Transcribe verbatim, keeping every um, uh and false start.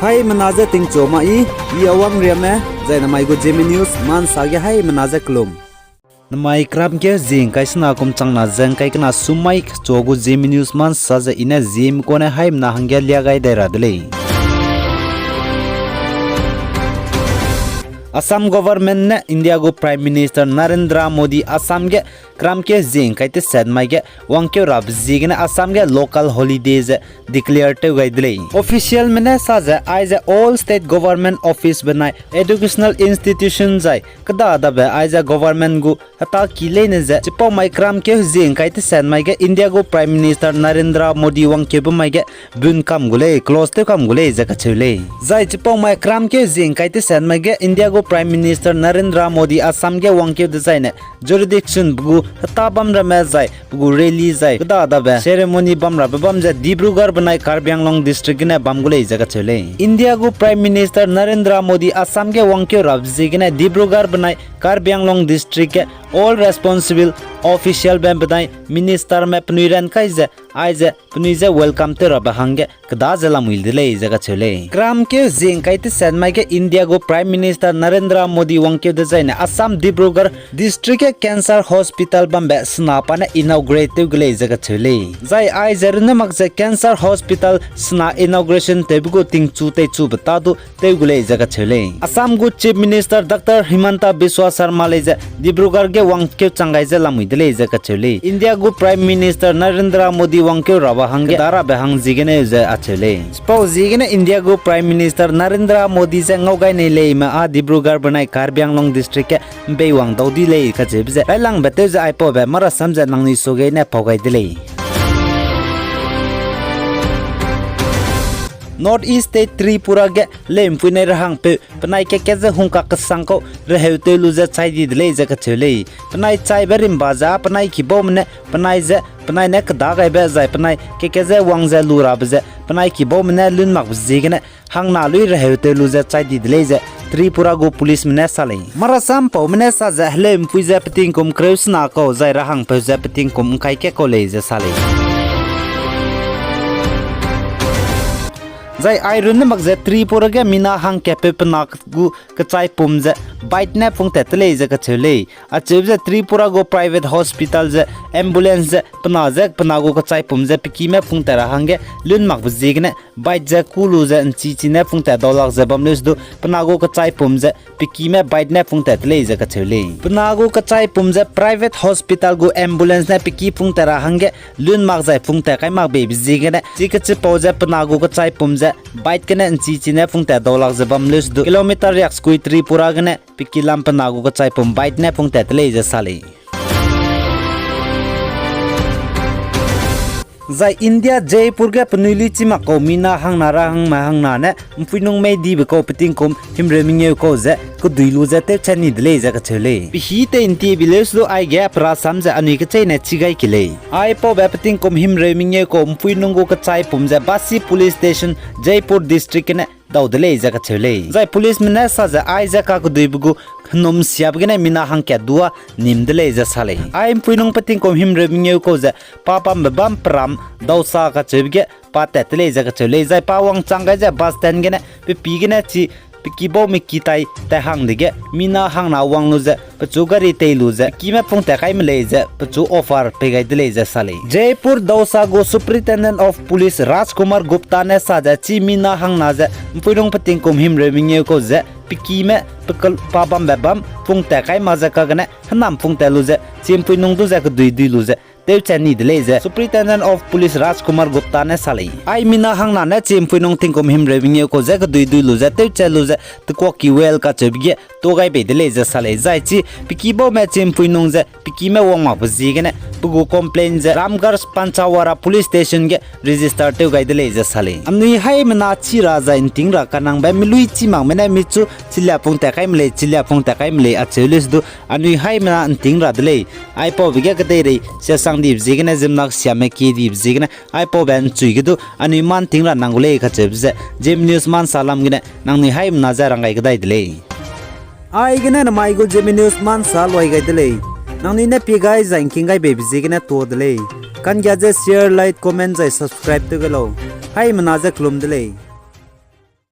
Haimena je tingchu ma i, i Awang Riame, zai namai gu Zeme News Ma Nsa ge haimena je kelum. Namai kramkeu zie ngkai sena kum changna ze ngkai kena sumai kechua gu Zeme News Ma Nsa ze i ne Zeme kune haimena hangge lia gai dai ra de lei. Assam government ne India gu Prime Minister Narendra Modi Assam ge kramkeu zie ngkai teset mai ge wangkeu rabe ziegene Assam ge local holiday ze declare tew gai de lei. Officialme ne sa ze aize all state government office benai educational institution zai kêda dabe aize government gu hetaki leine ze chipau mai kramkeu zie ngkai teset mai ge India gu Prime Minister Narendra Modi wangkeube mai ge bun kam gu lei, close tew kam gu lei ze kacheu lei. Zai chipau mai kramkeu zie ngkai teset mai ge India gu Prime Minister Narendra Modi Assam ge wangkeu dezaine jurisdiction pe gu heta bam ramme zai pe gu rally zai kêda dabe ceremony bam rabe bam ze Dibrugarh benai Karbi Anglong district gene bam gu lei ze kacheu lei. India gu Prime Minister Narendra Modi Assam ge wangkeu rabe ziegene Dibrugarh benai Karbi Anglong district ge all responsible officialbe benai ministerme penui ran kai ze aize penui je welcome tew rabe hangge kêda ze lamui de lei ze kacheu lei. Kramkeu zie ngkai teset mai ge India gu Prime Minister Narendra Modi wangkeu dezaine Assam Dibrugarh district ge cancer hospital bambe sena pa ne inaugurate tew gu lei ze kacheu lei. Zai aize runne mak ze cancer hospital sena inauguration tewbe gu tingchu teichube ta du tew gu lei ze kacheu lei. Assam gu Chief Minister Doctor Himanta Biswa Sarma lei ze Dibrugarh ge wangkeu chang gai ze lamui de lei ze kacheu lei. India gu Prime Minister Narendra Modi wangkeu rabe hangge kêda rabe hang ziegene ze acheu lei. Chipau ziegene India gu Prime Minister Narendra Modi je ngau gai nei leime â Dibrugarh benai Karbi Anglong district ge ’mbeiwang dau di lei kacheube ze railangbe tew ze aipaube marasam ze nangnui suage ne pau gai de lei. North East State Tripura ge heleu'mpui nei rahangpeu penai keke ze hungkak kesang kau reheu tew lu ze chai di de lei ze kacheu lei. Penai chaibe rimba ze â penai kibaume ne penai ze penai ne kêda gaibe zai penai keke ze wang ze lu rabe ze penai kibaume ne lun makbe ziegene hangna lui reheu tew lu ze chai di de lei ze Tripura gu policeme ne sa lei. Marasam paume ne sa ze heleu'mpui ze petingkum kereu sena kau zai rahangpeu ze petingkum ’ngkai ke kau lei ze sa lei. Zai ai runne mak ze Tripura ge mina hangkatpeu pe na gu kechaipum ze bike ne pungtat te lei ze kacheu lei. Acheube ze Tripura gu private hospital ze ambulance ze pe na ze pe na gu kechaipum ze pe kime pungtat ra hangge lun makbe ziegene bike ze kû lu ze ’nchi chi ne pungtat dau lak ze bam leu se du pe na gu kechaipum ze pe kime bike ne pungtat te lei ze kacheu lei. Pe na gu kechaipum ze private hospital gu ambulance ne pe ki pungtat ra hangge lun mak zai pungtat kai mak beibe ziegene chi kechipau ze pe na gu kechaipum ze bike gene ’nchi chi ne pungtat dau lak ze bam leu se du kilometer riaksekui Tripura gene pe ki lam pe na gu kechaipum bike ne pungtat te lei ze sa lei. Zai India Jaipur ge penui luichi mak kau mina hangna ra hangme hangna ne ’mpuinung mei dibe kau petingkum himreu mengeu kau ze kedui lu ze tewchat ni de lei ze kacheu lei. Pehî tei ’ntie bi leu se du aige perasam ze anui kecheîne chi gai ke lei. Aipaube petingkum himreu mengeu kau ’mpuinung gu kechaipum ze Basi Police Station, Jaipur District gene dau de lei ze kacheu lei. Zai policeme ne sa ze aize kakeduibe gu henum siabe gene mina hangkat du â nim de lei ze sa lei. Ai ’mpuinung petingkum himreu mengeu kau ze pa bambe bam peram Dausa kacheube ge pa tat te lei ze kacheu lei. Zai pa wangchang gai ze bus stand gene pe pî gene chi pe ki bau me ki tai tat hang dege mina hangna wang lu ze pechu gari tei lu ze kime pungtat kai me lei ze pechu offer pei gai de lei ze sa lei. Jaipur Dausa gu Superintendent of Police Rajkumar Gupta ne sa ze chi mina hangna ze ’mpuinung petingkum himreu mengeu kau ze pe kime pe pa bambe bam pungtat kai mak ze kagene hênam pungtat lu ze chi ’mpuinung du ze kedui dui lu ze tewchat ni de lei ze Superintendent of Police Rajkumar Gupta ne sa lei. Ai mina hangna ne chi ’mpuinung tingkum himreu mengeu kau ze kedui dui lu ze tewchat lu ze tekuaki well kacheube ge tuâ gai bei de lei ze sa lei. Zai chi pe ki baume chi ’mpuinung ze pe kime wang makbe ziegene pe gu complaint ze Ramgarh Panchawara Police Station ge register tew gai de lei ze sa lei. Anui haimena chi ra zai ’nting ra kanangbe miluichi makme ne michu chilia pungtat kai me lei, chilia pungtat kai me lei acheu leu se du anui haimena ’nting ra de lei. Aipaube ge kedeirei siasang dibe ziegene zimnak siame kie dibe ziegene aipaube ’nchui ge du anui mâ ’nting ra nang gu lei kacheube ze Zeme News Ma Nsa lam gene nangnui haimena je rang gai kedai de lei. Aigene namai gu Zeme News Ma Nsa luai gai de lei. Nangnui ne pie gai zai ’ngking gai beibe ziegene tuâ de lei. Kanggia ze share, like, comment zai subscribe tew gai lau. Haimena je kelum de lei.